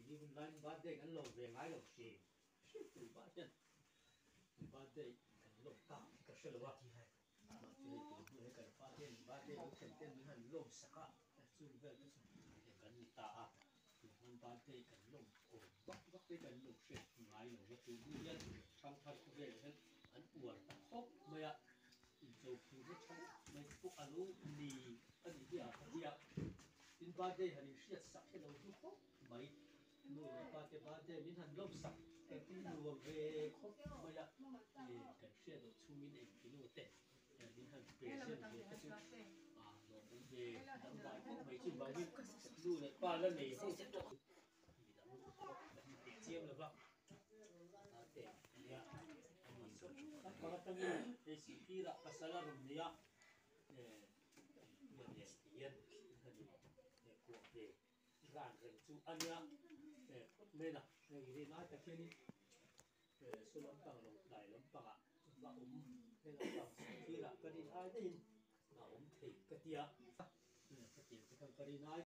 Keini hun laiin birthday kan lawm ve ngai lo hrim hrim tih pah hian birthday kan lawm tak hi ka hre lo a, amah chu hei tun hnu he kan pa hian birthday lo thlen ten min han lawm sak a, chung vel te chu kan ni ta a, tun hman birthday kan lawm awm vak vak te kan lo hriat ngai lo va, tun hnu hian hrangthar khawvel hian an uar ta khawp mai a, incho phur na tha mai te pawh a lo ni a nih hi a ka ti a, tin birthday han inhriat sak hi a lo hlu khawp mai, nu leh pa te birthday min han lawm sak ka ti nuam ve khawp mai a, kan hriat loh chhungin engkilo te min han present ve te chu a lawmawm ve dangdai khawp mai chuvangin nu leh pa la nei ho te pawh midang pawh kan ni teh chiam lo va birthday nia ani naupang atangin hei sihtirah pasal a rawn nei a eh nen hian han in kuah ve. Ran reng chu a nia phawt mai la, hei rin ai tak hianin saw lampang lo tlai lampangah va awm he lampang thirah ka rin ai daihin a awm thei ka tia, ka tiang te khan ka rin ai.